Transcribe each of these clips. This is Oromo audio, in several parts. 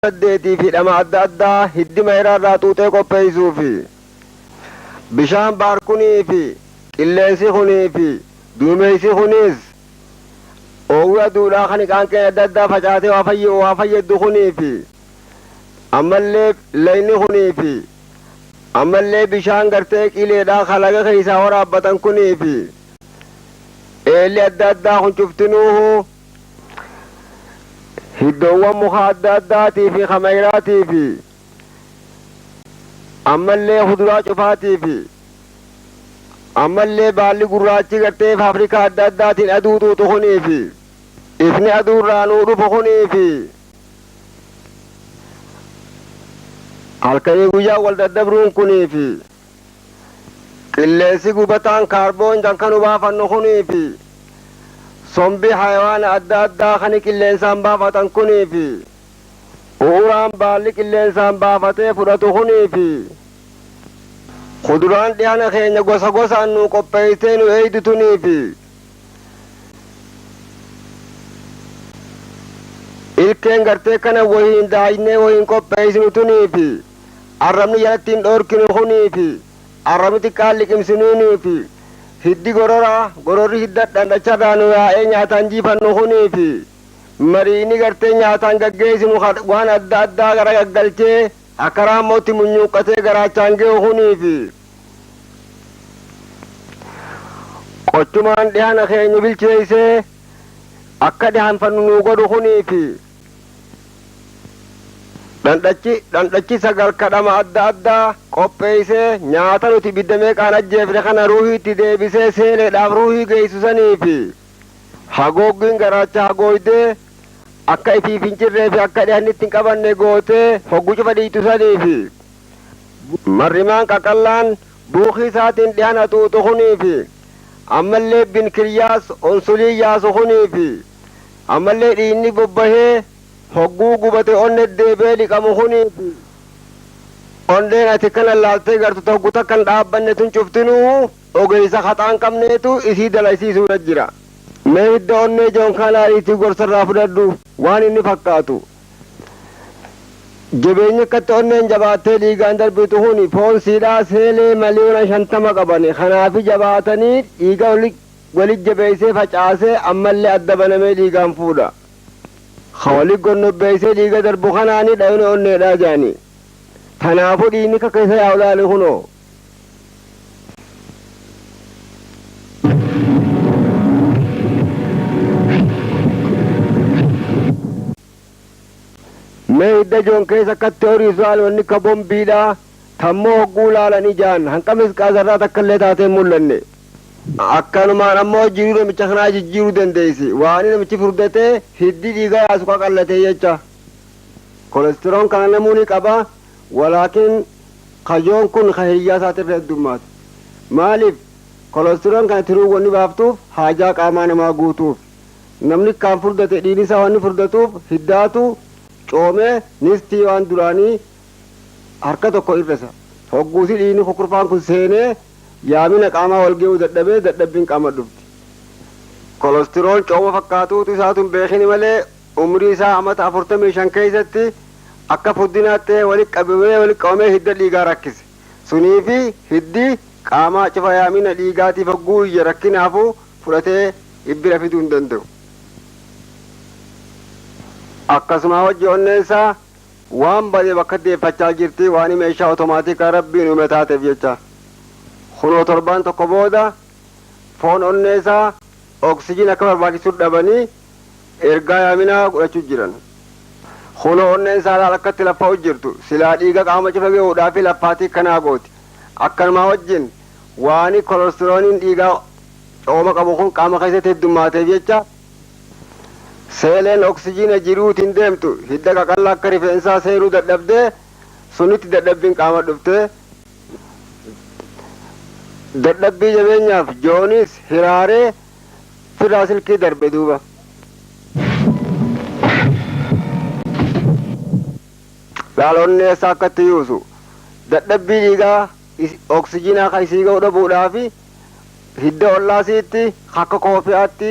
Saddeetii fi dhama adda addaa hiddi mayraa irraa xuuxee qopheessuufi bishaan baar kunii fi qilleensi kunii fi duumeysi kunis oowwi aduudhaa kan qaanqeen adda addaa facaatee waa fayyaddu kunii fi ammallee layni kunii fi ammallee bishaan gartee qileedhaa kalaga keessaa waraabbatan kunii fi eelli adda addaa kun cuftinuuhu hiddoowwan muka adda addaatii fi kamayraatii fi ammallee kuduraa cufaatii fi ammallee baalli gurraachi gartee faafrikaa adda addaatiin aduu xuuxu kunii fi ifni aduurraa nuu dhufu kunii fi halkanii guyyaa wal daddabruun kunii fi qilleensi gubataan kaarboon kan nu baafannu kunii fi sombi hayawaana adda addaa kan qilleensaan baafatan kunii fi bu'uuraan baalli qilleensaan baafatee fudhatu kunii fi kuduraan dhihana keenya gosa gosaan nu qopheessitee nu eeydu tunii fi ilkeen gartee kana wahiin daaynee wahiin qopheessinu tunii fi arrabni jalatti hin dhoorkinu kunii fi arrabni xiqqaan liqimsinuunii fi hiddi gororaa gororri hidda dhandhacharraa nu yaa'ee nyaataan jiifannu kunii fi mariini gartee nyaataan gaggeessinu waan adda addaa gara gaggalchee akka raammootti munyuuqqatee garaachaan ge'u kunii fi qochumaan dhihana keenya bilcheessee akka dhihanfannu nuu godhu kunii fi dhandhachi sagal kadhama adda addaa qopheessee nyaata nuti ibidda meeqaan ajjeefne kana ruuhiitti deebisee seeleedhaaf ruuhii geessu sanii fi hagooggiin garaacha hagooydee akka ifiif hin cirree fi akka dhihanni itti hin qabanne gootee hoggu cufa dhiitu sanii fi marrimaan qaqallaan buukii isaatiin dhihana xuuxu kunii fi ammallee binkiryaas onsulii yaasu kunii fi ammallee dhiinni bobbahee hogguu gubate onne deebi'ee dhiqamu kunii fi onneen ati kana laaltee gartu tokko takkan dhaabbanne tun cuftinuu ogeessa haxaan qabneetu isii dalaysiisuudha jira. Mee hidda onnee joon kanaariitii gorsarraa fudhadhu waan inni fakkaatu. Jabeenyi akkatti onneen jabaattee dhiigaan darbitu kuni foon siidhaa seelee 50,000,000 qabani. Kanaafi jabaatanii dhiiga walit jabeessee facaasee ammallee adda banamee dhiigaan fuudha. Ka walit gonnobbeessee dhiiga darbu kanaani dhayina onneedhaa jaani. Kanaafuu dhiigni kakka isa yaa'u laali kunoo. Mee hidda joon keessa akkatti horiisu laali wanni ka bombiidhaa tammoo hogguu laalan ijaan hanqa misqaasarraa takka illee taatee hin mul'anne. Akkanumaan ammoo jiruu namicha kanaa jijjiiruu dandeessi. Waan namichi furdatee hiddi dhiiga yaasu qaqallatee jecha. Kolestiroon kana namuu ni qaba. Walaakin kajoon kun ka hiriyyaa isaatirra heddummaata. Maaliif? Kolestiroon kana tiruun wanni baaftuuf haajaa qaamaa namaa guutuuf. Namni kaan furdate dhiigni isaa wanni furdatuuf hiddaatu coomee nistii waan duraanii harka tokko hir'isa. Hogguusi dhiigni kukurfaan kun seenee yaamina qaamaa wal ge'uu dadhabee dadhabbiin qaama dhufti. Kolestiroon cooma fakkaatuutu isaatu hin beekini malee umrii isaa amata 45 keessatti akka furdinaatti ta'ee walitti qabamee walitti qabamee hidda dhiigaa rakkise. Suniifi hiddi qaamaa cufa yaamina dhiigaatiif hogguu iyya rakkinaafuu fudhatee ibbira fiduu hin danda'u. Akkasuma wajji onneen isaa waan bade bakka deeffachaa jirti waan meeshaa otomaatikaa rabbiin uume taateef jecha. Kunoo torbaan tokko booda foon onnee isaa oksijiin akka barbaachisu dhabanii ergaa yaaminaa godhachuu jiran. Kunoo onneen isaa laal akkatti laffa'u jirtu silaa dhiiga qaama cufa ge'uudhaa fi laffaatii kanaa gooti. Akkanumaa wajjin waani kolestirooniin dhiigaa cooma qabu kun qaama keessatti heddummaateef jecha seeleen oksijiina jiruutiin deemtu hidda qaqallaa akka rifeensaa seeruu dadhabdee sunitti dadhabbiin qaama dhuftee dadhabbii jabeenyaaf joonis hiraaree firraa silkii darbe duuba. Laal onnee isaa akkatti yuusu dadhabbii dhiigaa oksijiinaa kan isii ga'u dhabuudhaa fi hidda ollaasiitti akka koofiyaatti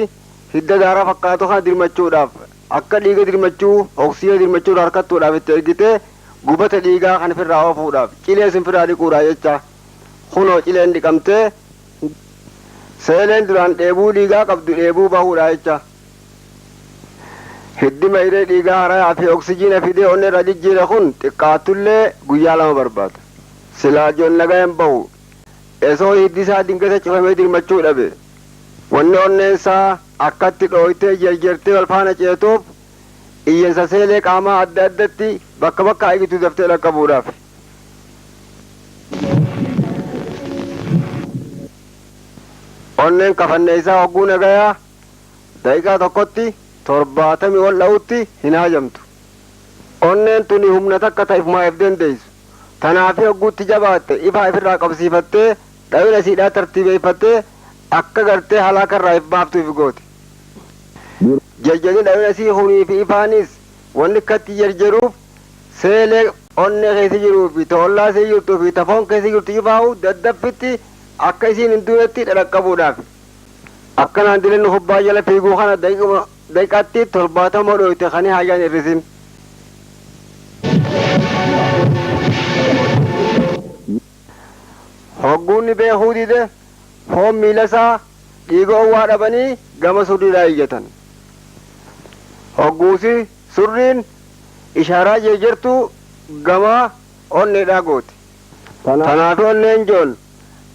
hidda gaara fakkaatu kana dirmachuudhaaf. Akka dhiiga dirmachuu oksijiina dirmachuu harkattuudhaaf itti ergitee gubata dhiigaa kan ofirraa oofuudhaaf cilee sin firraa dhiquudhaa jecha. Kunoo cileen dhiqamtee seeleen duraan dheebuu dhiigaa qabdu dheebuu bahuudha jecha. Hiddi mayree dhiigaa harayaa fi oksijiina fidee onnee irraa jijjiire kun xiqqaattullee guyyaa 2 barbaada. Silaa joon nagayan bahu esoo hiddi isaa dingata cufamee dirmachuu dhabe. Wanni onneen isaa akkatti dhooytee jerjertee wal faana ceetuuf iyyansa seelee qaamaa adda addatti bakka bakka eegitu daftee dhaqqabuudhaaf. Onneen kafanne isaa hogguu nagayaa daqiiqaa tokkotti 70 ol dha'utti hin haajamtu. Onneen tuni humna takka ta ifumaa if dandeessu. Tanaafi hogguutti jabaatte ifaa ifirraa qabsiifattee dhawina siidhaa tartiibeeffattee akka gartee halaakarraa if baaftu if goote. Jarjarri dhawina sii hunii fi ifaanis wanni akkatti jarjaruuf seelee onnee keessa jiruu fi ta ollaa isii jirtuu fi ta foon keessa jirtu ifaa'u daddaffitti akka isiin hin duunetti dhadhaqqabuudhaaf. Akkanaan dilinni kubbaa jala fiiguu kana daqiiqatti 70 dhoyte kani haajaan hir'isin. Hogguunni beekuu dide foon miila isaa dhiiga owwaa dhabanii gama surriidhaa iyyatan. Hogguusi surriin ishaaraa jeejertuu gama onneedhaa gooti. Tanaaf onneen joon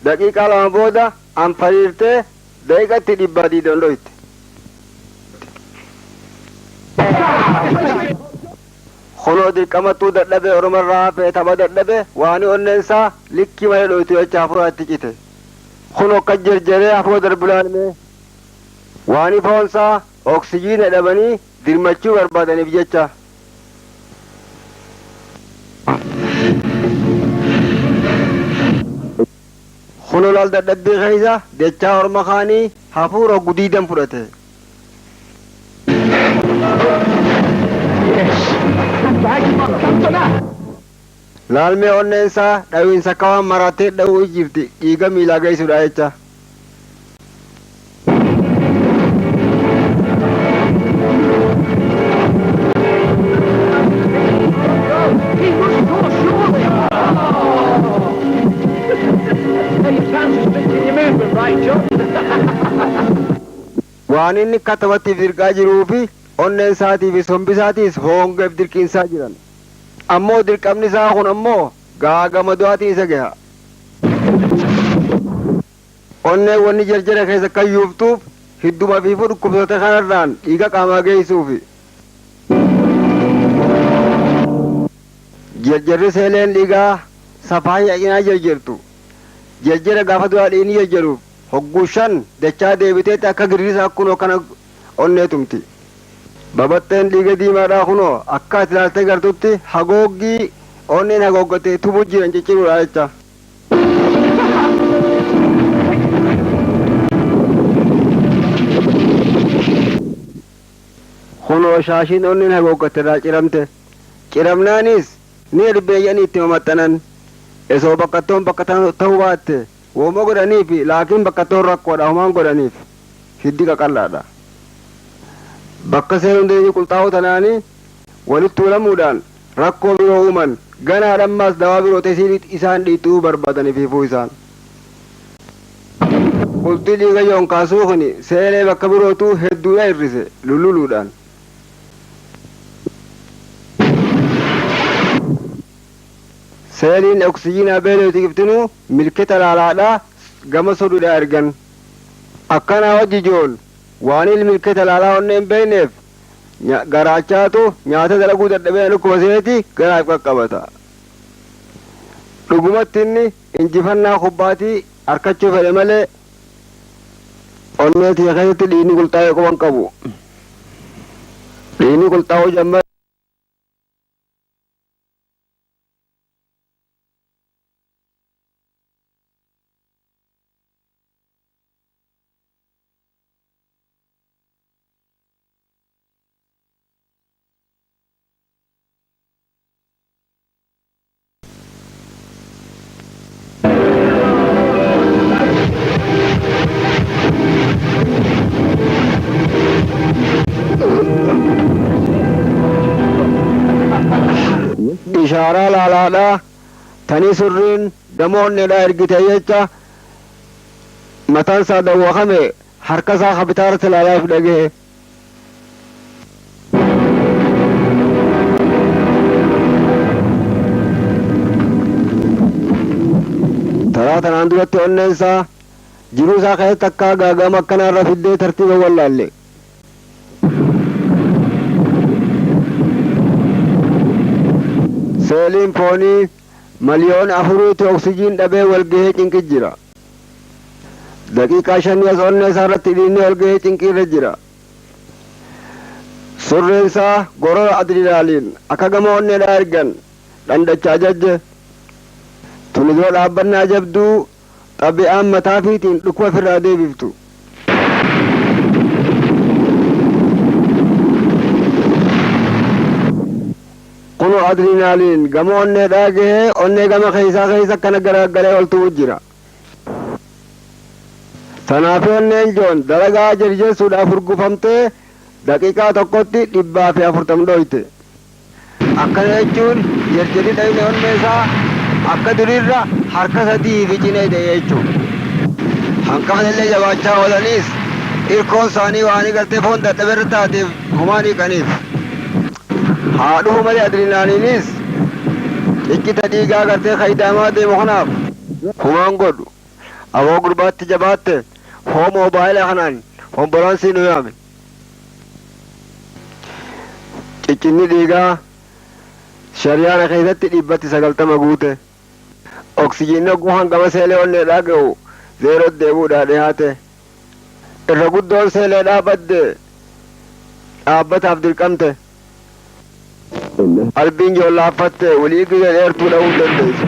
daqiiqaa 2 booda anfariirtee daqiiqatti 120 dhoyte. Kunoo dirqamattuu dadhabe oromarraa hafee tapha dadhabe waani onneen isaa likkii malee dhoytu jecha hafuura itti cite. Kunoo akka jerjeree hafuura darbulaalmee waani foonsaa oksijiina dhabanii dirmachuu barbaadaniif jecha. Kunoo laal dadhabbii keessa dachaa orma kaanii hafuura gudiidan fudhate. Laalmee onneen isaa dhawiinsa akka waan marattee dha'uu jirti dhiiga miilaa geessuudha jecha. He must go, surely. Hey, your trousers fitting your movement right, John. Waan inni katabatti dirqaa jiruu fi onneen isaatii fi sombi isaatiis hoongeef dirqiinsaa jiran. Ammoo dirqamni isaa kun ammoo gaagama du'aatii isa gaha. Onneen wanni jarjara keessa kan yuuftuuf hidduma fi dhukkubsate kanarraan dhiiga qaamaa geessuufi. Jarjarri seeleen dhiigaa safaa cinaa jarjartu. Jarjara gaafa du'aa dhiigni jarjaruuf hogguu 5 dachaa deebiteetti akka girrisa akkunoo kana onnee tumti. Babatteen dhiiga diimaadhaa kunoo akka ati ilaaltee gartutti hagooggii onneen hagooggatee tubu jiran cicciruudha jecha. Kunoo shaashiin onneen hagooggatte irraa ciramte. Ciramnaanis ni erbeeyyanii itti mamaxxanan. Esoo bakkattoon bakka ta'uu baatte wooma godhaniif laakiin bakkattoon rakkoodha homaan godhaniif hiddi qaqallaadha. Bakka seenuun dandeenye qulxaa'oo tanaanii walitti tuulamuudhaan rakkoo biroo uuman ganaadha ammaas dawaa biroo ta'e isaan dhiituu barbaadaniif hiifuu isaan. Qulxii dhiiga yoon kaasuu kuni seelee bakka birootuu hedduudha hir'ise lulluluudhaan. Seeliin oksijiinaa beeleetu qiftinuu milkita laalaadhaa gama soduudhaa ergan. Akkanaa wajji joon waan ilmi milkita laalaa onnee hin beekneef garaachaatu nyaata dalaguu dadhabee dhukkuba seeti garaaf qaqqabata. Dhugumatti inni injifannaa kubbaatii harkachuu fedhe malee onnee tiyya keessatti dhiigni qulxaa'ee quban qabu. Dhiigni qulxaa'uu jammar Ishaaraa laalaadhaa tanii surriin gama onneedhaa ergite jecha mataan isaa dawwakame harka isaa kabitaarratti ilaalaaf dhagahe. Taraa tanaan duratti onneen isaa jiruu isaa keessatti akka gaagama akkanaarra fiddee tartiiba wallaalle. Seeliin foonii 4,000,000 oksijiin dhabee walgahee cinqi jira. Daqiiqaa 5 as onnee isaa irratti dhiigni walgahee cinqiirra jira. Surreen isaa gorora adrinaaliin akka gama onneedhaa ergan dhandachaa jajje. Tuni dura dhaabbannaa jabduu xabi'aan mataa fiitiin dhukkuba ofirraa deebiftu. Kunoo adrinaaliin gama onneedhaa gahee onnee gama keessaa keessa akkana garagalee ol tu'u jira. Tanaaf onneen Joon dalagaa jarjeessuudhaaf hurgufamtee daqiiqaa tokkotti 140 dhoyte. Akkana jechuun jarjarri dhayne onnee isaa akka duriirra harka sadii fi cinee ta'e jechuudha. Hanqafni jabaachaa oolaniis irkoon isaanii waan gartee foon dadhabeerra taateef homaa dhiqaniif. Haa dhufu malee adrinaaliinis ciccita dhiigaa gartee kaydaamaa deemu kanaaf humaan godhu. Aboo gurbaatti jabaatte hoo moobaayila kanaan ambulaansii nu yaame. Ciccinni dhiigaa shariyaana keessatti 190 guute. Oksijiinni hogguu hangama seelee onneedhaa ga'u zeeroo deebi'uudhaa dhiyaate. Irra guddoon seeleedhaa badde dhaabbataaf dirqamte. Qalbiin joollaaffatte walii gizee dheertuu dha'uu hin dandeessu.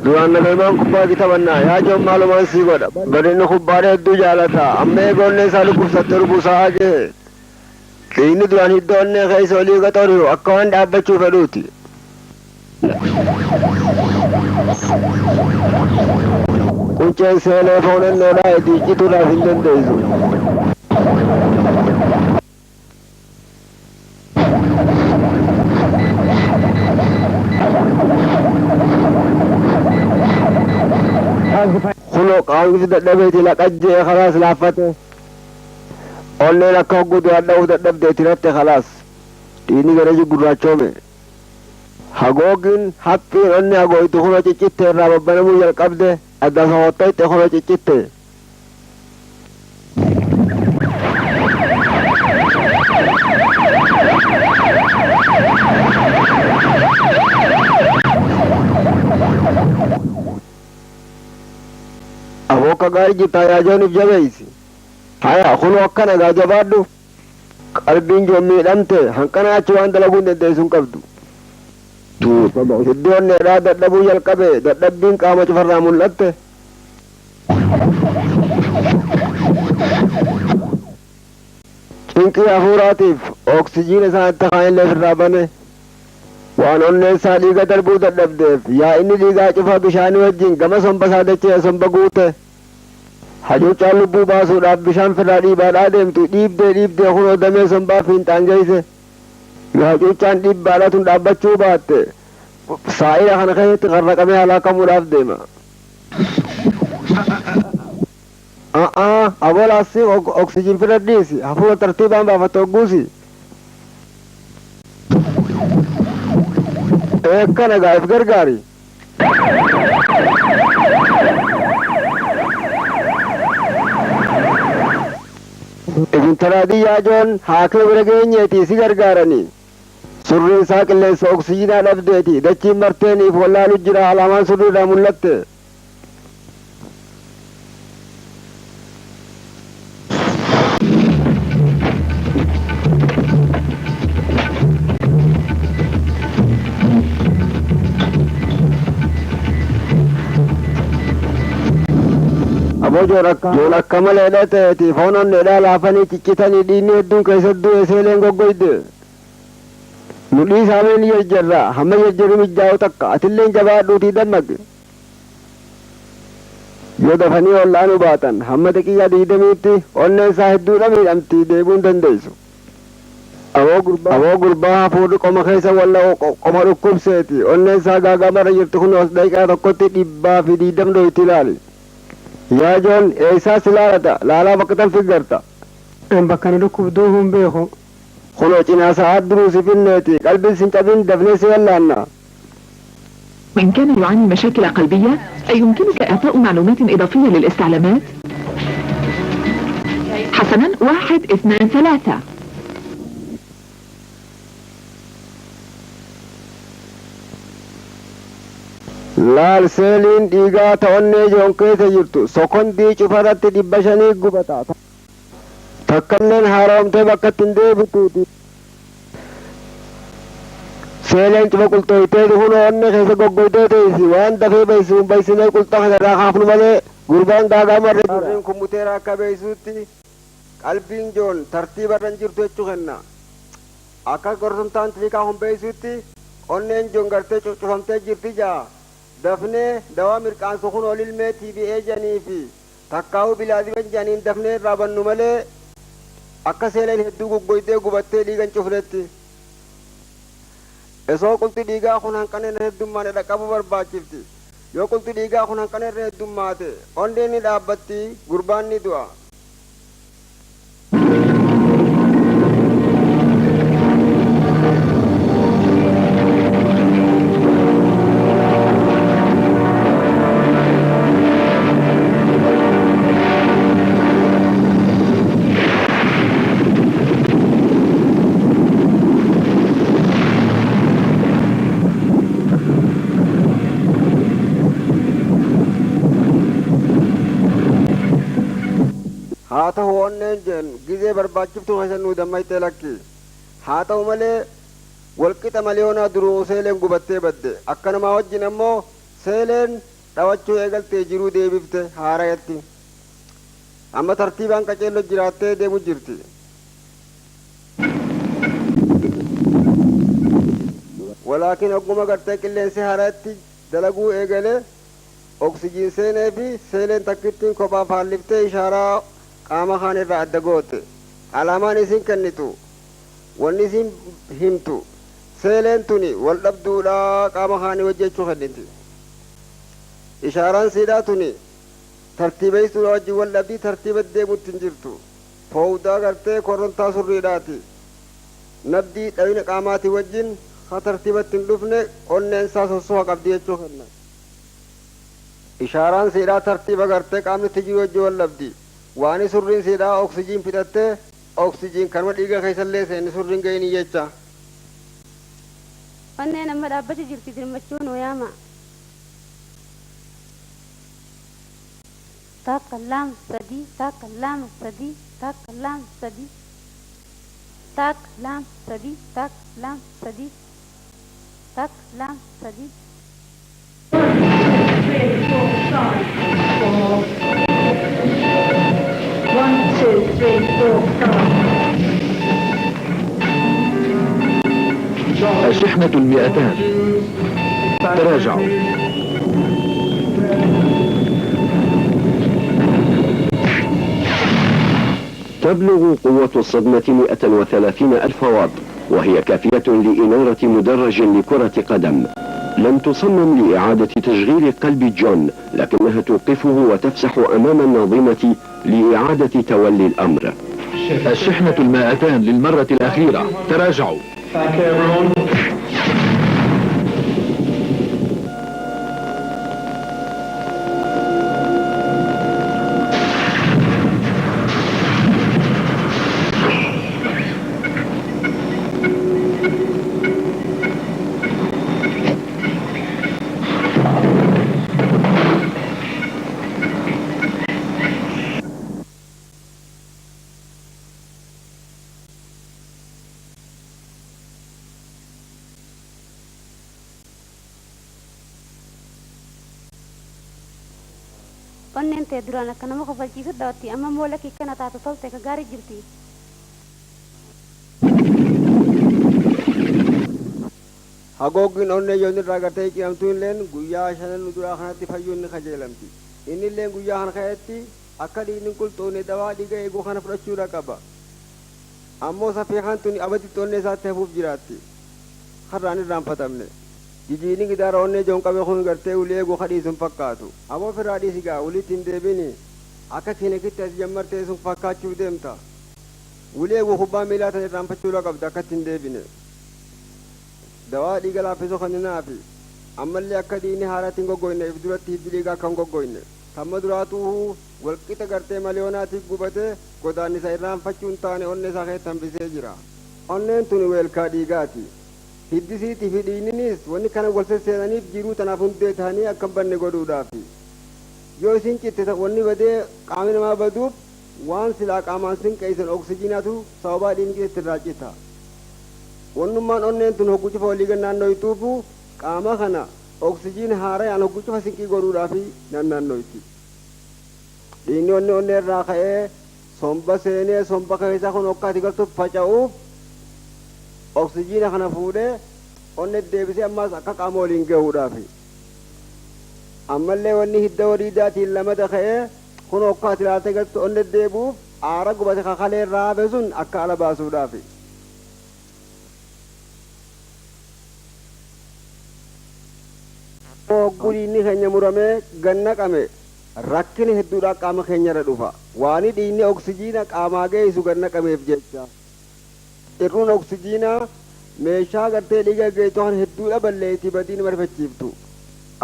Duraan nagalmaan kubbaa taphannaa yaa Joon maalumaan sii godha. Barinni kubbaalee hedduu jaalata. Amma eega onnee isaa dhukkubsatte rubuusaa gahe. Dhiigni duraan hidda onnee keessa olii qaxori'u akka waan dhaabbachuu fedhuuti. Qunceen seelee foon onneedhaa itti ciccituudhaaf hin dandeessu. Kunoo qaamni dadhabeeti laqajjee khalaas laaffate. Onneen akka hogguu duraan dha'uu dadhabdeeti ratte khalaas. Dhiigni gara gurraachoome. Hagoogin haphiin onni hagooytu kunoo ciccitte irraa babbanamuu jalqabde adda sohottoyte kunoo ciccitte. Aboo akka gaarii jirtaa yaa Jooniif jabeessi. Haya kunoo akkana gaa jabaadhu. Qalbiin Joon miidhamte hanqana achi waan dalaguu hin dandeessu hin qabdu. Hiddi onneedhaa dadhabuu jalqabe dadhabbiin qaama cufarraa mul'atte. Cinqii hafuuraatiif oksijiina isaan itti kaanillee ofirraa bane. Waan onneen isaa dhiiga darbuu dadhabdeef yaa'inni dhiigaa cufa bishaanii wajjin gama somba isaa dachee somba guute. Hacuuccaan lubbuu baasuudhaaf bishaan firraa dhiibaadhaa deemtu dhiibdee dhiibdee kunoo damee sombaa fiinxaan geesse. Yoo hacuuccaan dhiibbaadhaa tun dhaabbachuu baatte saa'ila kana keessatti qarraqamee halaakamuudhaaf deema. A'aa aboo laassii oksijiin firra dhiisi hafuura tartiibaan baafatte hogguusi. Eekkana gaa if gargaari. Ibintalaadii Joon haakima bira geenyeeti si gargaaranii. Surriin isaa qilleensa oksijiinaa dhabdeeti dachiin marteeniif wallaalu jira alaamaan surriirraa mul'atte. Aboo Joon akka Joon akka malee ta'eeti foon onneedhaa laafanii ciccitanii dhiigni hedduun keessatti du'e seeleen goggoyde. Nu dhiisaamee ni jarjarra hamma jarjarri mijjaa'u takka atilleen jabaadhuutii dammaqi. Yoo dafanii ol'aanuu baatan hamma daqiiqaa 20tti onneen isaa hedduudha miidhamti deebi'uu hin dandeessu. Aboo gurbaa hafuurri qoma keessa walla qoma dhukkubseeti. Onneen isaa gaagamarra jirtu kun os daqiiqaa tokkotti 120 dhoyti ilaali. Yaa Joon, eessaa si laalata? Laalaa bakka tan figgarta. An bakka na dhukkubduu hin beeku. Kunoo cinaa sa'aat duruu si finneeti. Qalbiin sin cabin, dafnee si wallaanna. وإن كان يعاني مشاكل قلبية، أيمكنك إعطاء معلومات إضافية للاستعلامات؟ حسنا، 1 2 3. Laal, seeliin dhiigaa ta onnee Joon keessa jirtu sokondii cufarratti 500 gubata. Takkalleen haaromtee bakka ittiin deebituuti. Seeleen cufa qulxooytee kunoo onnee keessa goggoytee teessi. Waan dafee baysisun baysinee qulxaa kana irraa kaafnu malee gurbaan gaagaamarra jira. Warreen kummuteera akka beeysuutti qalbiin Joon tartiibarra hin jirtu jechuu kenna. Akka gortumtaan tilikaa kun beeysuutti onneen Joon gartee cuccufamtee jirti jaa. Dafnee dawaa mirqaansu kun ol ilmee TBA jedhanii fi takkaa'uu bilaadiban jedhaniin dafnee irraa bannu malee akka seeleen hedduu goggoydee gubattee dhiigan cufnetti. Osoo qulxi dhiigaa kun hanqana irra heddummaane dhaqqabuu barbaachifti. Yoo qulxi dhiigaa kun hanqana irra heddummaate, onneen ni dhaabbatti, gurbaan ni du'a. Haa ta'u, onneen jeen gizee barbaachiftuu keessa nuu dammaytee lakki. Haa ta'u malee, walqixa miliyoonaa duruu seeleen gubattee badde. Akkanumaa wajjin ammoo seeleen dhawachuu eegaltee jiruu deebifte haarayatti. Amma tartiibaan qaceello jiraattee deemu jirti. Walaakin ogguma gartee qilleensi haaraatti dalaguu eegale, oksijiin seenee fi seeleen takkittiin kophaa faalliftee ishaaraa qaama kaan irraa adda goote. Alaamaan isin kennitu, wanni isin himtu, seeleen tuni wal dhabduudha qaama kaanii hojjechuu kenniti. Ishaaraan siidhaa tuni tartiibeessuudha wajjin wal dhabdii, tartiiba deemutti hin jirtu. Foowdaa gartee korontaa surriidhaati. Nabdii dhawina qaamaatii wajjin ha tartiibatti hin dhufne, onneen isaa sossoha qabdi jechuu kenna. Ishaaraan siidhaa tartiiba gartee qaamni itti jiru wajjin wal dhabdi. Waani surriin siidhaa oksijiin fixattee, oksijiin kanuma dhiiga keessallee seeni surriin ga'inii jecha. Onneen amma dhaabbacha jirti, dirmachuu nuu yaama. 1 2 3, 1 2 3, 1 2 3, 1 2 3, 1 2 3, 1 2 3. 3, 4, 5, 4. 1, 2, 3, 4, 5. الشحنة 200، تراجعوا. تبلغ قوة الصدمة 130 ألف واط، وهي كافية لإنارة مدرج لكرة قدم. لم تصمم لإعادة تشغيل قلب جون، لكنها توقفه وتفسح أمام الناظمة لإعادة تولي الأمر. الشحنة 200 للمرة الأخيرة، تراجعوا. Thank you, everyone. Onneen tee duraan akka nama kofalchiisu dhawatti, amma immoo lakkii kana taatu tolte ka gaarii jirti. Hagooggiin onnee yoon irraa gartee ciramtuu illeen guyyaa shanan nu duraa kanatti fayyuun ni kajeelamti. Inni illeen guyyaa kana ka'etti akka dhiigni hin qulxuune dawaa dhiiga eeguu kana fudhachuudha qaba. Ammoo safiixaan tuni abaditti onnee isaatti hafuuf jiraatti. Har'aan irraanfatamne. Jijiini gidaara onnee joon qabe kun gartee ulee eeguu kadhiisu hin fakkaatu. Ammoo ofirraa dhiisi gaa uliitti hin deebini. Akka kiinikitti as jammartee sun fakkaachuuf deemta. Ulee eeguu kubbaa miilaa tan irraanfachuu qabda akkatti hin deebine. Dawaa dhiiga laaffisuu kan naafi. Ammallee akka dhiigni haaraatti hin goggoyne if duratti hiddi dhiigaa akka hin goggoyne. Tamma duraatuu walqixa gartee maliyoonaatiif gubatee godaannisa irraanfachuu hin taane onnee isaa keessatti hambisee jira. Onneen tun weelkaa dhiigaati. Hiddisiitii fi dhiigninis wanni kana wal sesseenaniif jiruu tanaaf hundee ta'anii akka hin banne godhuudhaafi. Yoo isin citte wanni badee qaamni namaa baduuf waan silaa qaamaan sin qeessan oksijiinaatu sababaa dhiigni keessatti irraa cita. Wannummaan onneen tun hogguu cufa walii gad naannoytuufu qaama kana oksijiin haarayaan hogguu cufa sinqii godhuudhaafi nannaannoyti. Dhiigni onni onnee irraa ka'ee somba seenee somba keessa kun akka ati galtuuf faca'uuf oksijiina kana fuudhee onne deebisee ammaas akka qaama waliin gahuudhaafi. Ammallee wanni hidda wariidaatiin lamada ka'ee kun akka ati ilaaltee galtu onne deebi'uuf aara gubate kakalee irraa hafe sun akka ala baasuudhaafi. Hogguu dhiigni keenya muramee gannaqame rakkina hedduudhaan qaama keenyarra dhufa. Waani dhiigni oksijiina qaamaa geessu gannaqameef jecha. Irruun oksijiinaa meeshaa gartee dhiiga geessu kan hedduudha balleeyti badii nama rifachiiftu.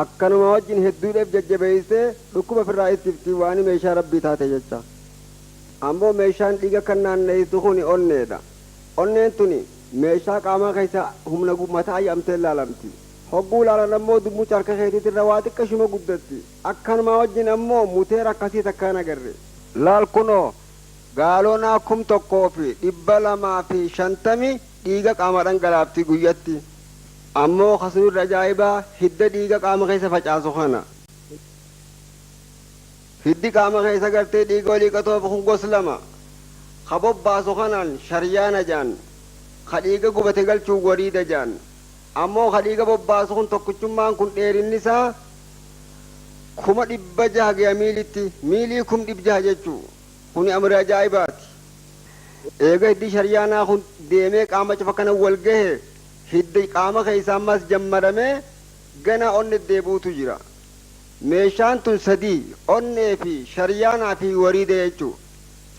Akkanuma wajjin hedduudhaaf jajjabeessee dhukkuba ofirraa ittifti waani meeshaa rabbii taate jecha. Ammoo meeshaan dhiiga kan naanneessu kuni onneedha. Onneen tuni meeshaa qaamaa keessa humna mataa ayyaamtee ilaalamti. Hogguu ilaalan ammoo dummucha harka keetiitirra waa xiqqashuma guddatti. Akkanuma wajjin ammoo muteera akkasii takkaan agarre. Laal kunoo gaalonaa 1250 dhiiga qaama dhangalaafti guyyatti. Ammoo kasunirra ajaa'ibaa hidda dhiiga qaama keessa facaasu kana. Hiddi qaama keessa gartee dhiiga walii qatoofu kun gos lama. Ka bobbaasu kanaan sharyaana jaan. Ka dhiiga gubate galchuu wariida jaan. Ammoo ka dhiiga bobbaasu kun tokkichummaan kun dheerinni isaa 600,000 gaya miilitti miilii 600,000 jechuu kuni amri ajaa'ibaati. Eega hiddi sharyaanaa kun deemee qaama cufa kana wal gahe hiddi qaama keessaa ammas jammaramee gana onne deebi'utu jira. Meeshaan tun sadii onnee fi sharyaanaa fi wariida jechuu.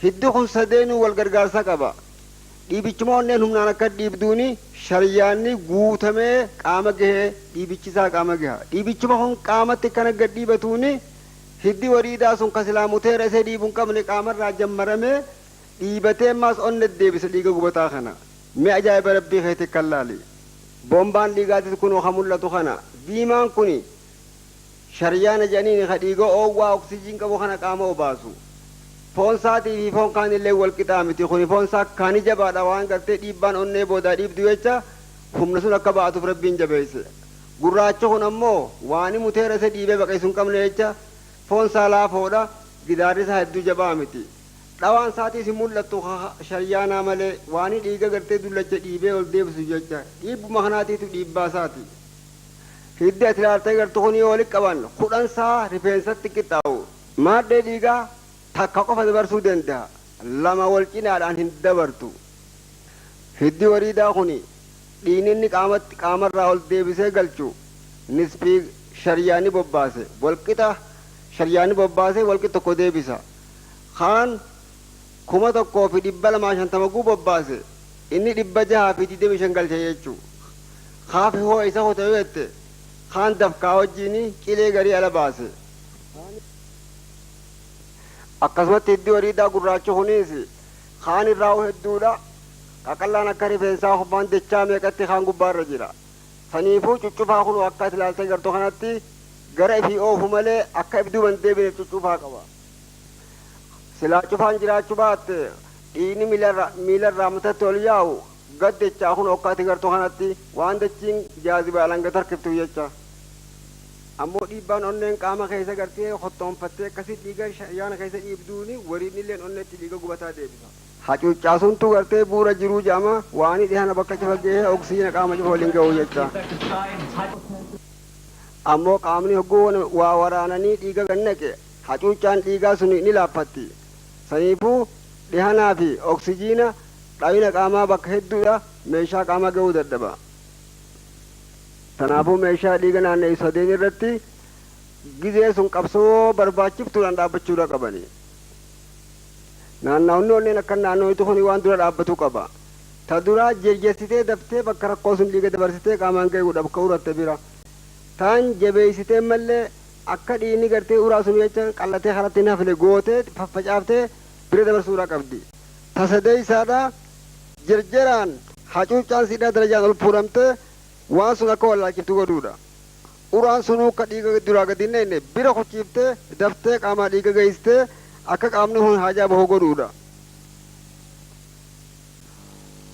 Hiddi kun sadeenuu wal gargaarsa qaba. Dhiibichuma onneen humnaan akka dhiibduuni sharyaanni guutamee qaama gahee dhiibichisaa qaama gaha. Dhiibichuma kun qaamatti kana gad dhiibatuuni hiddi wariidaa sun kasilaa muteera isee dhiibuu hin qabne qaamarraa jammaramee dhiibatee ammaas onne deebisa dhiiga gubataa kana. Mee ajaa'iba rabbii keetti kan laali. Bombaan dhiigaatis kunoo ka mul'atu kana. Diimaan kuni sharyaana jedhaniin ka dhiiga oowwaa oksijiin qabu kana qaama obaasu. Foon isaatii fi foon kaanillee wal qixaa miti. Kuni foon isaa kaani jabaadha waan gartee dhiibbaan onnee boodaa dhiibdu jecha humna sun akka ba'atuuf rabbiin jabeesse. Gurraachi kun ammoo waani muteera isa dhiibee baqeessu hin qabne jecha foon isaa laafoodha gidaarri isaa hedduu jabaa miti. Dhawaan isaatiis hin mul'attu sharyaanaa malee waani dhiiga gartee dullacha dhiibee ol deebisu jecha dhiibbuma kanaatiitu dhiibbaa isaati. Hiddi ati ilaaltee gartu kun yoo walitti qaban 10 isaa rifeensatti qixxaawu. Maaddee dhiigaa takka qofa dabarsuu danda'a. Lama wal cinaadhaan hin dabartu. Hiddi wariidaa kuni dhiigni inni qaamatti qaamarraa ol deebisee galchu nisfii sharyaani bobbaase walqixa sharyaani bobbaase walqixa tokko deebisa. Kaan 1250 guu bobbaase inni 625 galcha jechuu. Kaafi hoo isa hote yoo jette kaan dafkaa wajjiin qilee garii ala baase. Akkasumatti hiddi wariidaa gurraachi kunis kaan irraa hedduudha. Qaqallaan akka rifeensaa kubbaan dachaa meeqatti kaan gubbaarra jira. Saniifuu cuccufaa kun akka ati ilaaltee gartuu kanatti gara ifii oofu malee akka if duuban deebineef cuccufaa qaba. Silaa cufaan jiraachuu baatte dhiigni miilarraa matatti ol yaa'u gad dachaa kun akka ati gartuu kanatti waan dachiin jaazibaalaan gad harkiftu jecha. Ammoo dhiibbaan onneen qaama keessa gartee hottoonfattee akkasii dhiiga yaana keessa dhiibduuni wariidni illeen onneetti dhiiga gubataa deebisa. Hacuuccaa suntu gartee bu'uura jiruu jedhama waani dhihana bakka cufa gahee oksijiina qaama cufa waliin ga'u jecha. Ammoo qaamni hogguu waa waraananii dhiiga gannaqe hacuuccaan dhiigaa sun ni laaffatti. Saniifuu dhihanaa fi oksijiina Dhawina qaamaa bakka hedduudha meeshaa qaamaa ga'uu dadhaba. Tanaafuu meeshaa dhiiga naanna'e sadeen irratti gizee sun qabsoo barbaachiftuudhaan dhaabbachuudha qabani. Naanna'onni onneen akka naannootu kuni waan dura dhaabbatu qaba. Ta duraa jirjessitee daftee bakka rakkoo sun dhiiga dabarsitee qaamaan ga'uudha bakka uratte bira. Taan jabeessitee mallee akka dhiigni gartee uraa sun jecha qallatee karatti hin hafne gootee faffacaaftee bira dabarsuudha qabdi. Ta sadeessaadha jirjiraan hacuuccaan siidhaa darajaan ol fuudhamtee waan sun akka wallaalchiftu godhuudha. Uraan sunuu akka dhiiga duraa gadi hin naqne bira kuchiiftee daftee qaamaa dhiiga geessitee akka qaamni kun haajaa bahu godhuudha.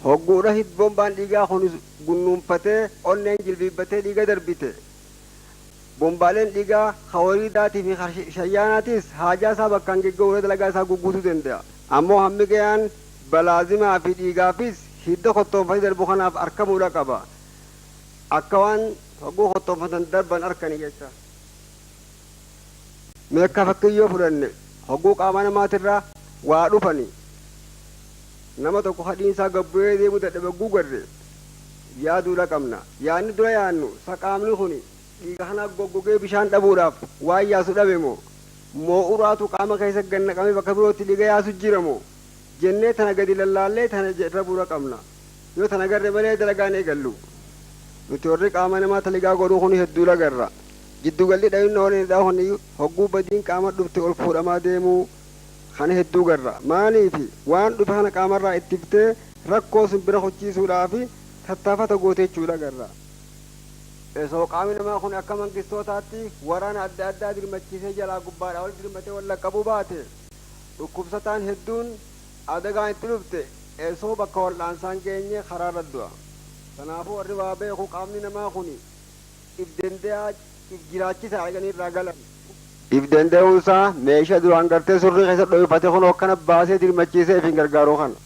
Hogguudha bombaan dhiigaa kun gunnuunfatee onneen jilbiibbatee dhiiga darbite. Bombaaleen dhiigaa hawariidaatii fi shayyaanaatis haajaa isaa bakkaan geggeessuu dalagaa isaa gugguutuu danda'a. Ammoo hammi ga'aan balaazimaa fi dhiigaafis hidda kottoonfatee darbu kanaaf argamuudha qaba. Akka waan hogguu kottoonfatan darban arkanii jecha. Meekka fakkiyyoo fudhanne hogguu qaama namaatirraa waa dhufani. Nama tokko hadhiinsaa gabbu'ee deemuu dadhabe hogguu garre yaaduudha qabna. Yaadni dura yaadnu sa qaamni kuni dhiiga kana goggogee bishaan dhabuudhaaf waan yaasu dhabe moo moo uraatu qaama keessa gannaqamee bakka birootti dhiiga yaasu jira moo jennee tana gadi lallaallee tana rabuudha qabna. Yoo tana garre malee dalagaan eegallu. Nuti warri qaama namaa taligaa godhuu kun hedduu lagarra. Giddugalli dhawinna onnee kun hogguu badiin qaama dhufte ol fuudhamaa deemuu kana hedduu garra. Maaliifi waan dhufe kana qaamarraa ittiftee rakkoo sun bira hochiisuudhaaf tattaafata goote jechuudha garra. Osoo qaamni namaa kun akka mangistootaatti waraana adda addaa dirmachiisee jalaa gubbaadhaa ol dirmatee wal qabu baate dhukkubsataan hedduun adagaan itti dhufte osoo bakka wal'aansaan geenye karaarra du'a. Kanaafuu warri waa beeku qaamni namaa kun if dande'aa if jiraachisaa arganii irraa galan. If danda'uunsaa meeshaa duraan gartee surrii keessa dhohifate kun akkana baasee dirmachiisee if hin gargaaru kana.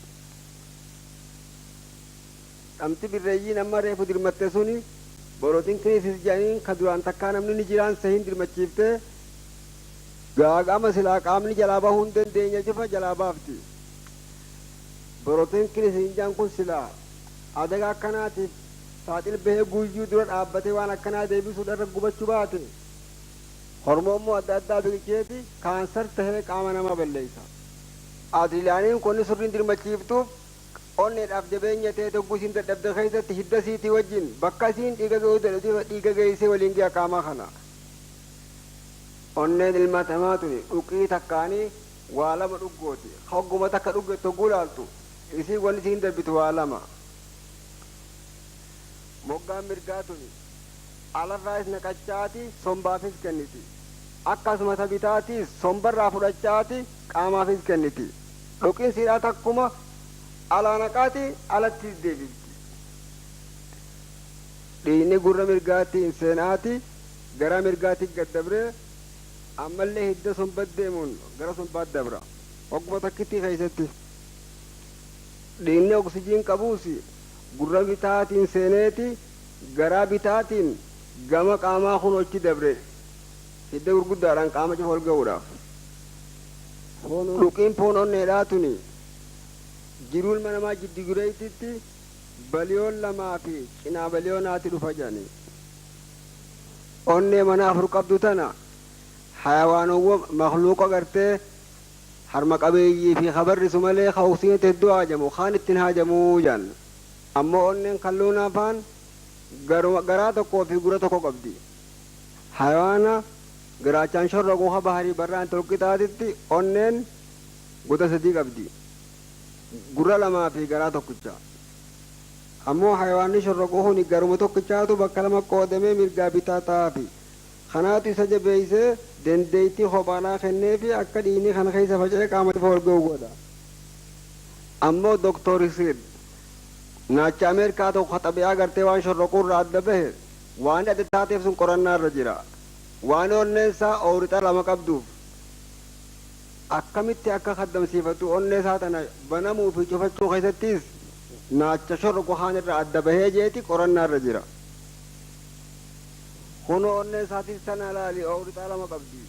Dhamti birreeyyiin amma reefu dirmatte suni borootiin kiriisis jedhaniin ka duraan takkaa namni ni jiraan sahin dirmachiiftee gaagama silaa qaamni jalaa bahuu hin dandeenye cufa jalaa baafti. Borootiin kiriisis jedhan kun silaa adagaa akkanaatiif saaxil bahee guyyuu dura dhaabbatee waan akkanaa deebisuudhaan gubachuu baate hormoonmoo adda addaa biqilcheeti kaansar tahee qaama namaa balleessa. Adrilaaniin kun surriin dirmachiiftuuf onneedhaaf jabeenya ta'e togguu isiin dadhabde keessatti hidda siitii wajjin bakka isiin dhiiga ga'uu dadhabde dhiiga geessee waliin ga'a qaamaa kana. Onneen ilma namaa tuni dhuqii takkaanii waa lama dhuggooti. Hogguma takka dhugge togguu laaltu isii wanni isiin darbitu waa lama. Moggaan mirgaa tuni alarraas naqachaati sombaafis kenniti. Akkasuma tabitaatiis sombarraa fudhachaati qaamaafis kenniti. Dhuqiin siidhaa takkuma alaa naqaati alattis deebifti. Dhiigni gurra mirgaatti hin seenaati gara mirgaatti gad dabree ammallee hidda sombat deemuun gara sombaat dabra. Hogguma takkitti keessatti. Dhiigni oksijiin qabuus gurra bitaatiin seeneeti garaa bitaatiin gama qaamaa kun ochi dabre hidda gurguddaadhaan qaama cufa ol ga'uudhaaf. Dhuqiin foon onneedhaa tuni jiruu ilma namaa jiddu baliyoon lamaa fi cinaa baliyoonaati dhufa jedhani. Onnee mana afur qabdu tana hayawaanowwan makluuqa gartee harma qabeeyyii fi habarrisu malee oksijiinii hedduu haajamu kaan ittiin haajamuu jedhan. Ammoo onneen kalluun afaan garaa tokkoo fi gura tokko qabdi. Hayawaana garaachaan shorroquu ha baharii barraan tolqixaatitti onneen goda sadii qabdi. Gurra lamaa fi garaa tokkicha. Ammoo hayawaanni shorroquu kun garuma tokkichaatu bakka lama qoodamee mirgaa bitaa ta'aafi. Kanaatu isa jabeessee dandeettii kophaadhaa kenneefi akka dhiigni kana keessa faca'ee qaama ifa ol ga'u godha. Ammoo Doktor Isiid naacha Ameerikaa tokko xabi'aa gartee waan shorroquurraa adda bahe waan adda taateef sun qorannaa irra jira. Waan onneen isaa oorixa lama qabduuf akkamitti akka kaddamsiifatu onnee isaa tana banamuu fi cufachuu keessattis naacha shorroqu haan irraa adda bahee jeeti qorannaa irra jira. Kunoo onnee isaatis tana laali oorixa lama qabdi.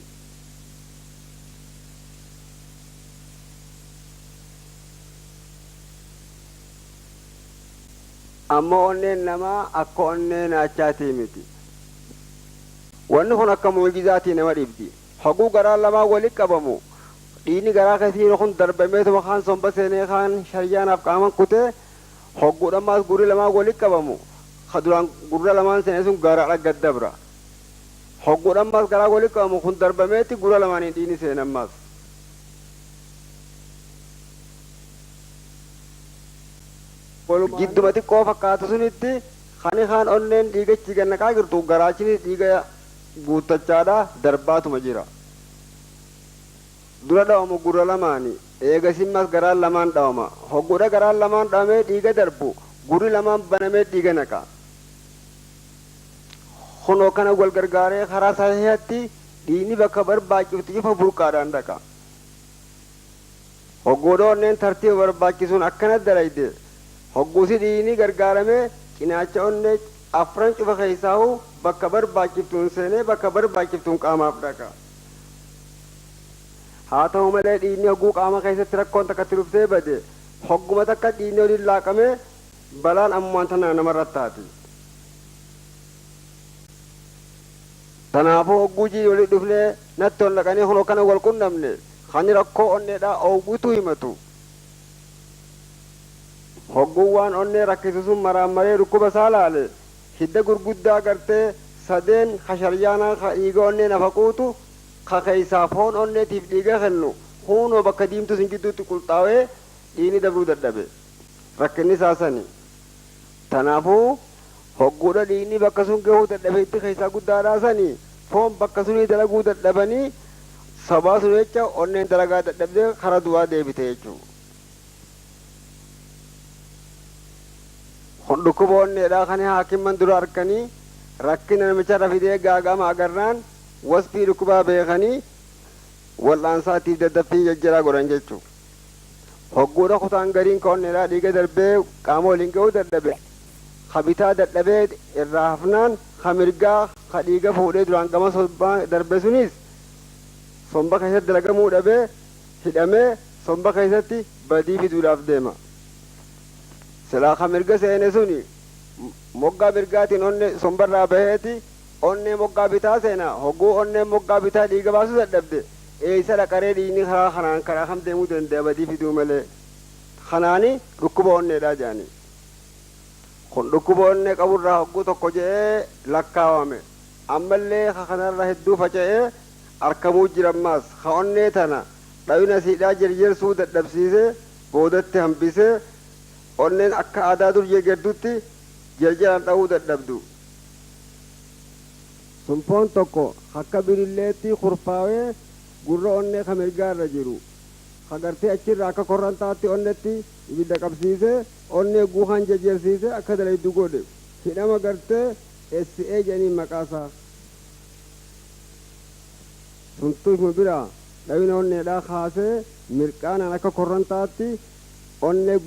Ammoo onneen namaa akka onnee naachaatii miti. Wanni kun akka muujizaatii nama dhibdi. Hoguu garaan lamaan walitti qabamu, dhiigni garaa keessa kun darbameetuma kaan somba seenee, kaan sharyaanaaf qaaman kutee, hogguudhammaas gurri lamaan walitti qabamu, ka duraan gurra lamaan seenee sun garaadha gad dabra. Hogguudhammaas garaa walitti qabamu kun darbameeti gurra lamaaniin dhiigni seenammaas. Gidduma xiqqoo fakkaatu sunitti kani kaan onneen dhiigachi gannaqaa jirtu, garaachinis dhiiga guuttachaadha darbaatuma jira. Dura dhawamu gurra lamaani, eegasimmas garaan lamaan dhawama. Hogguudha garaan lamaan dhawamee dhiiga darbu, gurri lamaan banamee dhiiga naqa. Kunoo kana wal gargaaree karaa sahihaatti dhiigni bakka barbaachiftu ifa burqaadhaan dhaqa. Hogguudha onneen tartiiba barbaachisuun akkana dalayde, hogguusi dhiigni gargaaramee cinaacha onnee afran cufa keessaa'u bakka barbaachiftuun seenee bakka barbaachiftuun qaamaaf dhaqa. Haa ta'u malee, dhiigni hogguu qaama keessatti rakkoon takkatti dhuftee bade, hogguma takka dhiigni waliin laaqamee balaan ammumaan tana namarratti taati. Kanaafuu hogguu jii walitti dhufnee natti ol naqanii kunoo kana wal qunnamne, kan rakkoo onneedhaa oowwitu himatu. Hogguun waan onnee rakkisu sun maraammaree dhukkuba isaa laale, hidda gurguddaa gartee sadeen ka sharyaanaa ka dhiiga onnee nafa quutu, ka keessaa foon onneetiif dhiiga kennu, huunoo bakka diimtuu sun gidduutti qulxaawee dhiigni dabruu dadhabe. Rakkinni isaa sani. Kanaafuu hogguudha dhiigni bakka sun gahuu dadhabe, itti keessaa guddaadhaa sani foon bakka sunii dalaguu dadhabanii, sabaa sun jecha onneen dalagaa dadhabdee kara du'aa deebite jechuudha. Kun dhukkuba onneedhaa kan haakimman dura arkanii rakkina namicharra fidee gaaga'ama agarraan wasfii dhukkubaa beekanii wal'aansaatiif daddaffii jajjaraa godhan jechuudha. Hogguudha kutaan gariin ka onneedhaa dhiiga darbee qaama waliin gahuu dadhabe, ka bitaa dadhabee irraa hafnaan, ka mirgaa ka dhiiga fuudhee duraan gama sombaa darbe sunis somba keessatti dalagamuu dhabee hidhamee somba keessatti badii fiduudhaaf deema. Silaa ka mirga seene suni moggaa mirgaatiin onne sombarraa baheeti onnee moggaa bitaa seena. Hogguu onnee moggaa bitaa dhiiga baasuu dadhabde, eessa dhaqaree dhiigni karaa kanaan karaa kam deemuu danda'a badii fiduu malee? Kanaani dhukkuba onneedhaa jedhani. Kun dhukkuba onnee qaburraa hogguu tokko je'ee lakkaawame. Ammallee ka kanarra hedduu faca'ee arkamuu jirammaas, ka onnee tana dhawina siidhaa jirjirsuu dadhabsiisee boodatti hambisee onneen akka aadaa dur jirgertutti jirjiraan dha'uu dadhabdu. Sunfoon tokko akka bililleetti kurfaawee gurra onnee ka mirgaarra jiru, ka gartee achirraa akka korrantaatti onnetti ibidda qabsiisee onnee guuhaan jajjarsiisee akka dalaydu godhe, hidhama gartee SA jedhaniin maqaasaa. Suntuu ishuma biraa dhawina onneedhaa kaasee mirqaanaan akka korrantaatti onnee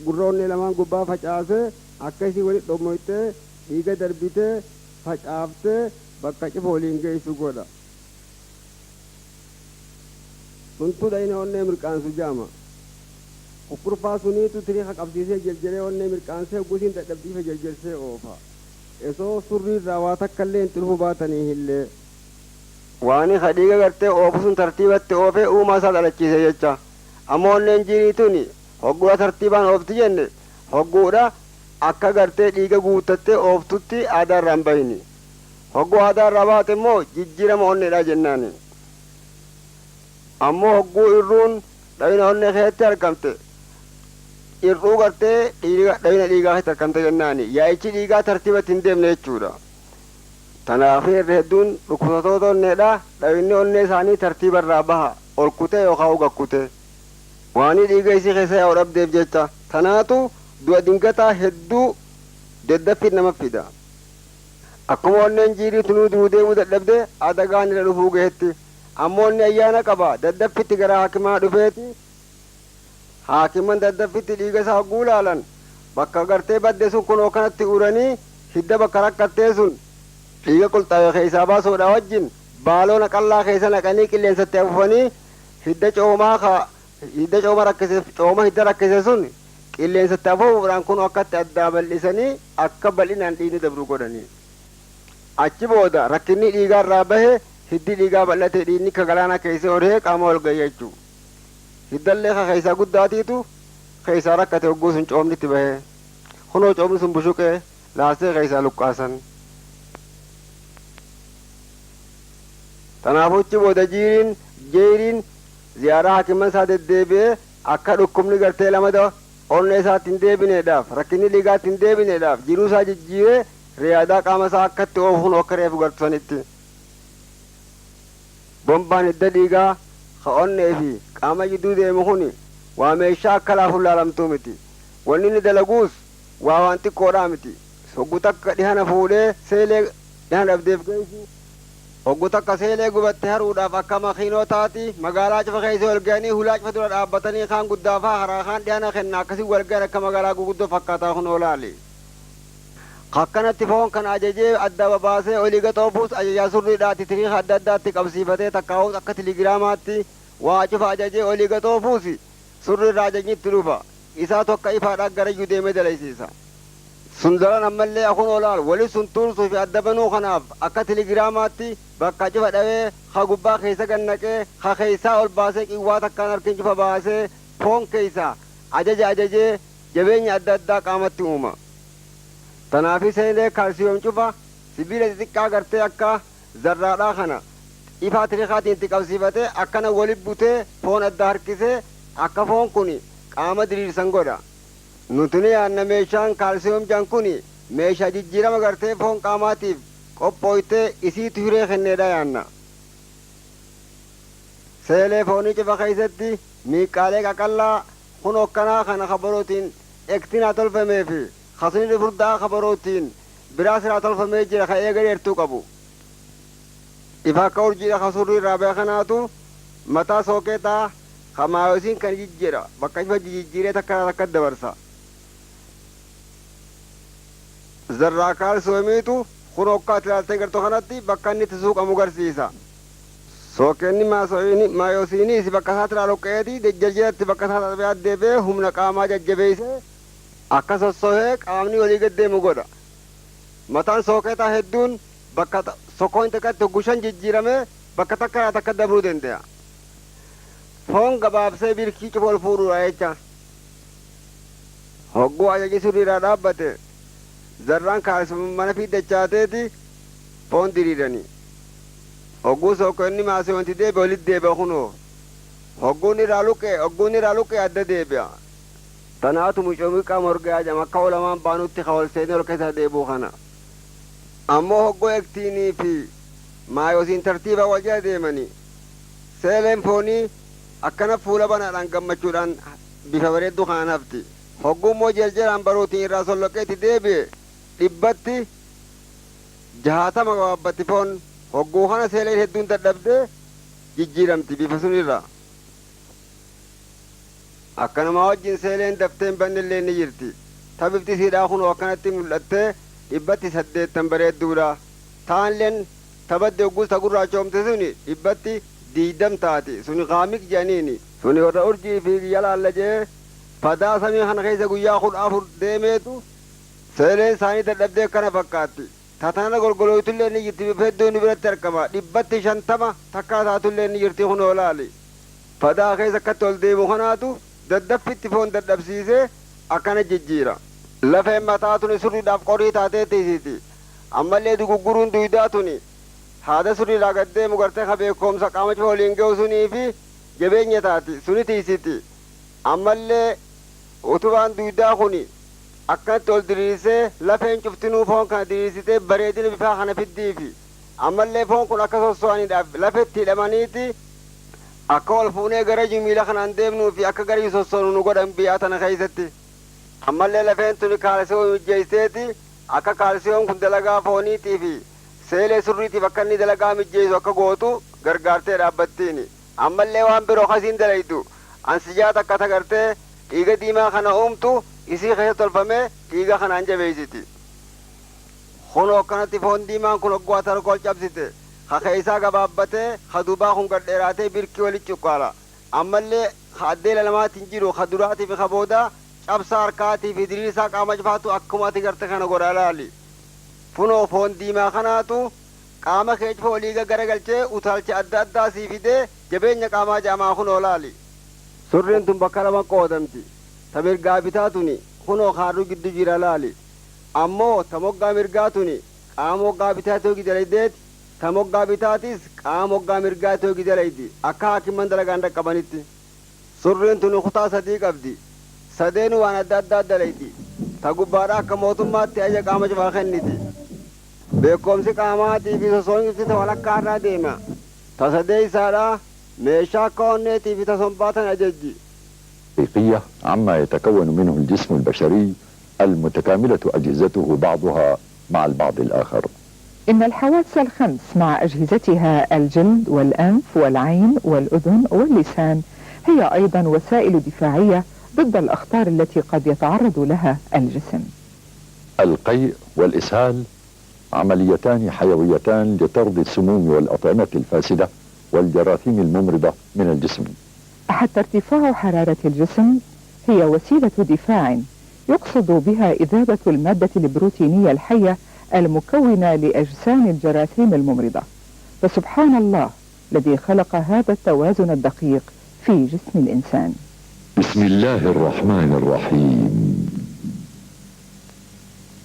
gurra onnee lamaan gubbaa facaasee akka isii walitti dhommoytee dhiiga darbitee facaaftee bakka cufa waliin geessu godha. Suntuu dhayina onnee mirqaansu jaama. Kukkurfaa suniitu tiriika qabsiisee jirjiree onnee mirqaansee gusiin dadhabdiifa jirjirsee oofa. Osoo surriirraa waa takka illee hin xulfu baatanii hillee. Waan ka dhiiga gartee oofu sun tartiibatti oofee uumaa isaa dhalachiise jecha. Ammoo onneen jirii tuni hogguudha tartiibaan oofti jenne, hogguudha akka gartee dhiiga guuttattee ooftutti aadaa irraa hin bahini. Hogguu aadaa irraa baate immoo jijjiirama onneedhaa jennaani. Ammoo hogguu irruun dhawina onnee keessatti argamte, irruu gartee dhawina dhiigaa keessatti argamte jennaani. Yaa'ichi dhiigaa tartiibatti hin deemne jechuudha. Kanaafuu irra hedduun dhukkubsattoota onneedhaa dhawinni onnee isaanii tartiiba irraa baha, ol kutee yookaan uga kutee. Waanii dhiiga isii keessa yaa'u dhabdeef jecha, tanaatu du'a dingataa hedduu daddaffiin nama fida. Akkuma onneen jiirii tunuu duruu deemuu dadhabde adagaan irra dhufuu gahetti. Ammoo inni ayyaana qaba, daddaffitti gara haakimaa dhufeeti. Haakiman daddaffitti dhiiga isaa hogguu laalan, bakka gartee badde sun kunoo kanatti uranii hidda bakka rakkattee sun dhiiga qulxaawe keessaa baasuudha wajjin baaloona qallaa keessa naqanii qilleensatti afuufanii hidda coomaa ka hidda cooma rakkise, cooma hidda rakkise sun Qilleensatti afuufuudhaan kun akkatti addaa bal'isanii akka bal'inaan dhiigni dabru godhanii. Achi booda rakkinni dhiigaarraa bahe, hiddi dhiigaa bal'ate, dhiigni ka galaana keessa horee qaama ol ga'e jechuu. Hiddallee ka keessaa guddaatiitu keessaa rakkate. Hogguu sun coomni itti bahe, kunoo coomni sun bushuqee laasee keessaa luqqaasan. Kanaafuu achi booda jiiriin jeeriin ziyaaraa hakiman isaa deddeebi'ee akka dhukkubni gartee lamada onnee isaatti hin deebineedhaaf, rakkinni dhiigaatti hin deebineedhaaf, jiruu isaa jijjiiree riyaadaa qaama isaa akkatti oofuun akka reefu gartu sanitti. Bombaan hidda dhiigaa ka onnee fi qaama jidduu deemu kun waa meeshaa akka laafuun laalamtuu miti. Wanni inni dalaguus waa waan xiqqoodhaa miti. Hoggu takka dhihana fuudhee seelee dhihana dhabdeef geessu, hoggu takka seelee gubatte haruudhaaf akka makiinotaati magaalaa cufa keessa ol ga'anii hulaa cufa dura dhaabbatanii kaan guddaafaa haraa kaan dhihana kenna. Akkasii wal ga'an akka magaalaa guguddoo fakkaataa kun oolaali. Akkanatti foon kana ajajee adda babaasee olii gaxoofuus ajajaa surriidhaati. Tiriika adda addaatti qabsiifatee takkaa'uus akka tiligiraamaatti waa cufa ajajee olii gaxoofuus surriirraa ajajni itti dhufa. Isaa tokko ifaadhaan garayyuu deemee dalaysiisa. Sun daran ammallee akun olaal wali sun tuursuu fi adda banuu kanaaf akka tiligiraamaatti bakka cufa dhawee ka gubbaa keessa gannaqee ka keessaa ol baasee qiwwaa takkaan harkin cufa baasee foon keessa ajaja ajajee jabeenya adda addaa qaamatti uuma. Tanaafi seenee kaalsiyoom cufa sibiila xixiqqaa gartee akka zarraadhaa kana ifaa tiriikaatiin itti qabsiifatee akkana wali butee foon adda harkisee akka foon kun qaama diriirsan godha. Nuti ni yaanna meeshaan kaalsiyoom jan kun meeshaa jijjiirama gartee foon qaamaatiif qophooytee isiitu hiree kenneedha yaanna. Seelee foonii cufa keessatti miiqqaalee qaqallaa kun okkanaa kana kabarootiin ektinaa tolfamee fi kasunni furdaa kabarootiin biraa siraa tolfamee jira ka eega dheertuu qabu. Ifa akka urjiidha ka surrii irraa bahe kanaatu mataa sookeetaa ka maayosiin kan jijjiira, bakka ifa jijjiiree takka takka dabarsa. Zarraa kaalsoomiitu kun okkaa ilaaltee gartoo kanatti bakka inni itti suuqamu garsiisa. Sookeenni maayosiiniis bakka isaa tiraa luqqeeti jajjaratti bakka isaa xaxabee deebi'ee humna qaamaa jajjabeessee akka sossohee qaamni olii gad deemu godha. Mataan sooketaa hedduun bakka sokoon takkatti hoggushan jijjiiramee bakka takka irraa takka dabruu danda'a. Foon gabaabsee birkii cufa ol fuudhuudha jecha. Hogguu ajaji sirriirraa dhaabbate, zarraan kaalsuma mana fiiddachaateeti foon diriirani. Hogguu sookonni maasii deebi'e olitti deebi'a kunoo. Hogguun irraa luqqee, hogguun irraa luqqee adda deebi'a. Tanaatu mucoomii qaama orgaa jedhama akka olamaan baanutti ka ol seenee ol keessa deebi'u kana. Ammoo hogguu ektiinii fi maayosiin tartiiba wal jala deemanii seeleen foonii akkana fuula banaadhaan gammachuudhaan bifa bareedduu kanaan hafti. Hogguu immoo jarjaraan baruutiin irraa solloqeetti deebi'e, 60% gabaabbatti foon. Hogguu kana seeleen hedduun dadhabdee jijjiiramti bifa sunirra. Akkanuma wajjin seeleen dafteen bannillee ni jirti. Ta bifti siidhaa kun akkanatti mul'attee 80% bareedduudha. Taanleen tabadde hogguus ta gurraachoomte suni 20% taati. Suni qaamik jedhaniini. Suni warra urjii fi yalaalla jee fadaa samii kana keessa guyyaa 14 deemeetu seeleen isaanii dadhabdee akkana fakkaatti. Tatanana golgolooytullee ni jirti, bifa hedduun biratti argama. 50% takkaa taatullee ni jirti kun oolaali. Fadaa keessa akkatti ol deemu kanaatu daddaffitti foon dadhabsiisee akkana jijjiira. Lafeen mataa tuni surriidhaaf qorii taatee tiisiti. Ammallee dugugguruun duydaa tuni haada surriidhaa gad deemu gartee ka beekoomsa qaama cufa waliin ga'u sunii fi jabeenya taati suni tiisiti. Ammallee utubaan duydaa kuni akkanatti ol diriirsee lafeen cuftinuu foon kana diriirsitee bareedina bifaa kana fiddiifi. Ammallee foon kun akka sosso'aniidhaaf lafetti hidhamaniiti akka ol fuunee gara miila kanaan deemnuu fi akka gara sossoonu nu godhan biyyaa tana keessatti. Ammallee lafeen tuni kaalsiyoom mijjeesseeti akka kaalsiyoom kun dalagaa fooniitii fi seelee surriitiif akka inni dalagaa mijjeessu akka gootu gargaartee dhaabbattiini. Ammallee waan biroo kasiin dalaytu ansijaa takka tagartee dhiiga diimaa kana uumtu isii keessa tolfamee dhiiga kanaan jabeessiti. Kun akkanatti foon diimaan kun hogguu ati ol cabsite ka keessaa gabaabbatee ka duubaa kun gad dheeraatee birkii walitti cuqqaala. Ammallee ka addeela lamaatiin jiru ka duraatii fi ka boodaa Cabsa harkaatii fi diriirsaa qaama cufaatu akkuma ati garte kana godhaa laali. Funoo foon diimaa kanaatu qaama kee cufa olii garagalchee utaalcha adda addaa sii fidee jabeenya qaamaa jaamaa kunoo laali. Surreen tun bakka lama qoodamti. Ta mirgaa bitaa tuni kunoo kaarruu giddu jira laali. Ammoo ta moggaa mirgaa tuni qaama moggaa bitaa ta'uu gidalaydeeti. Ta moggaa bitaatis qaama moggaa mirgaa ta'uu gidalaydi. Akka haakimman dalagaan dhaqqabanitti. Surreen tuni kutaa sadii qabdi. Sadeen waan adda addaa dalaydi. Ta gubbaadha akka mootummaatti aja qaama cufaa kenniti. Beekumsi qaamaatii fi sosoomsi ta walakkaa irraa deema. Ta sadee isaadha meeshaa akka onneetii fi ta sombaa tan ajajji. حقيقية عما يتكون منه الجسم البشري المتكاملة أجهزته بعضها مع البعض الآخر. إن الحواس الخمس مع أجهزتها الجلد والأنف والعين والأذن واللسان هي أيضا وسائل دفاعية ضد الأخطار التي قد يتعرض لها الجسم. القيء والإسهال عمليتان حيويتان لطرد السموم والأطعمة الفاسدة والجراثيم الممرضة من الجسم. حتى ارتفاع حرارة الجسم هي وسيلة دفاع يقصد بها إذابة المادة البروتينية الحية المكونة لأجسام الجراثيم الممرضة. فسبحان الله الذي خلق هذا التوازن الدقيق في جسم الإنسان. بسم الله الرحمن الرحيم.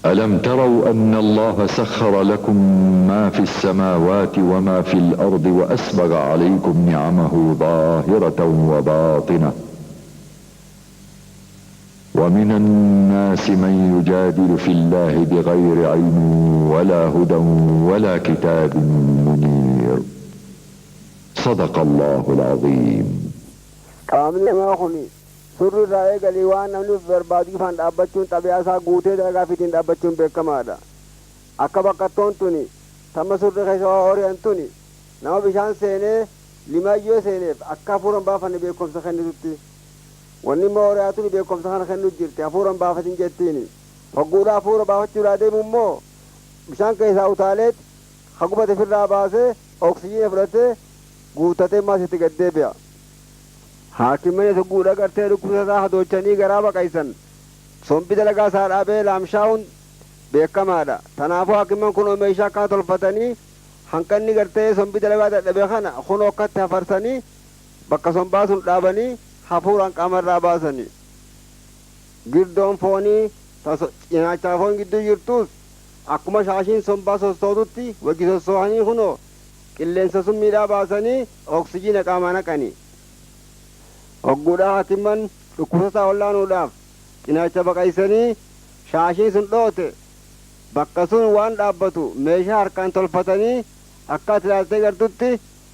ألم تروا أن الله سخر لكم ما في السماوات وما في الأرض وأسبغ عليكم نعمه ظاهرة وباطنة ومن الناس من يجادل في الله بغير علم ولا هدى ولا كتاب منير. صدق الله العظيم. Qaamni namaa kun surri irraa eegalii waan namni barbaadu ifaan dhaabbachuun xabiyaa isaa guutee dalagaa fitiin dhaabbachuun beekamaadha. Akka baqqattoon tuni tamma surri keessa hori'an tuni nama bishaan seenee limayyoo seeneef akka hafuuran baafanne beekumsa kennitutti. Wanni immoo hori'aa tuni beekumsa kana kennu jirti hafuuran baafatin jettiini. Hogguudha hafuura baafachuudhaa deemu immoo bishaan keessaa utaaleet hagubate ofirraa baasee oksijiina fudhatee guuttatee maas itti gad deebi'a. Haakimni guudha gartee dhukkubsataa hadoochanii garaa baqaysan sombi dalagaa isaa dhaabee laamshaa'uun beekamaadha. Tanaafuu haakimman kun meeshaa akkana tolfatanii hanqanni gartee sombi dalagaa dadhabe kana kunoo akkatti hafarsanii bakka sombaa sun dhaabanii hafuuraan qaamarraa baasanii. Girdoon foonii cinaachaa foon gidduu jirtus akkuma shaashiin sombaa sossootutti waggi sossoohanii kunoo qilleensa summiidhaa baasanii oksijiina qaamaa naqanii. Hogguudha haakimman dhukkubsataa wallaanuudhaaf cinaacha baqaysanii shaashiin sun dhoote bakka sun waan dhaabbatu meeshaa harkaan tolfatanii akka ati ilaaltee gartutti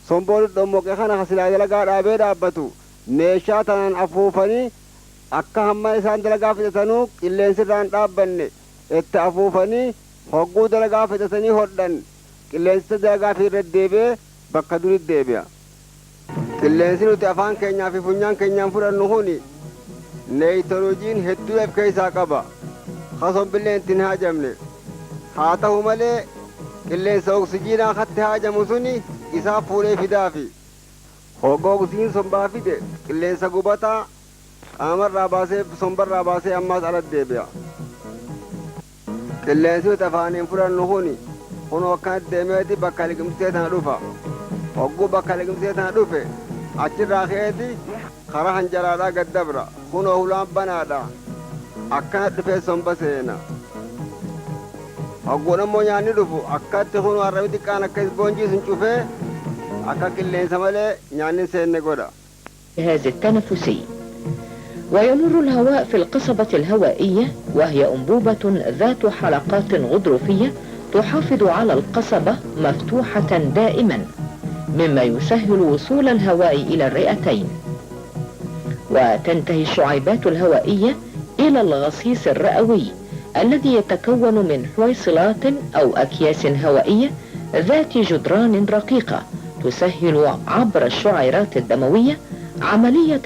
somboon dhommoqe kana silaa dalagaa dhaabee dhaabbatu meeshaa tanaan afuufanii akka hamma isaan dalagaa fixatanuu qilleensi irraan dhaabbanne itti afuufanii hogguu dalagaa fixatanii hodhan qilleensi dalagaa fi irra deebi'ee bakka duritti deebi'a. Qilleensi nuti afaan keenyaa fi funyaan keenyaan fudhannu kuni neeyitoloojiin hedduu of keessaa qaba. Kasombillee ittiin haajamne. Haa ta'u malee qilleensa oksijiinaa katti haajamu suni isaa fuudhee fidaafi. Hogga oksijiin sombaa fide qilleensa gubataa qaamarraa baasee sombarraa baasee ammaas alatti deebi'a. Qilleensi nuti afaaniin fudhannu kuni kunoo akkanatti deemeeti bakka liqimsee tana dhufa. Hogguu bakka liqimsee tana dhufe achirraa ka'eeti karaa hanjaraadhaa gad dabra. Kunoo hulaan banaadha. Akkana dhufee somba seena. Hogguun ammoo nyaanni dhufu akkatti kunoo arrabi xiqqaan akka isboonjii sun cufee akka qilleensa malee nyaanni seenne godha. الجهاز التنفسي. ويمر الهواء في القصبة الهوائية وهي أنبوبة ذات حلقات غضروفية تحافظ على القصبة مفتوحة دائما، مما يسهل وصول الهواء إلى الرئتين. وتنتهي الشعيبات الهوائية إلى الغصيص الرئوي الذي يتكون من حويصلات أو أكياس هوائية ذات جدران رقيقة تسهل عبر الشعيرات الدموية عملية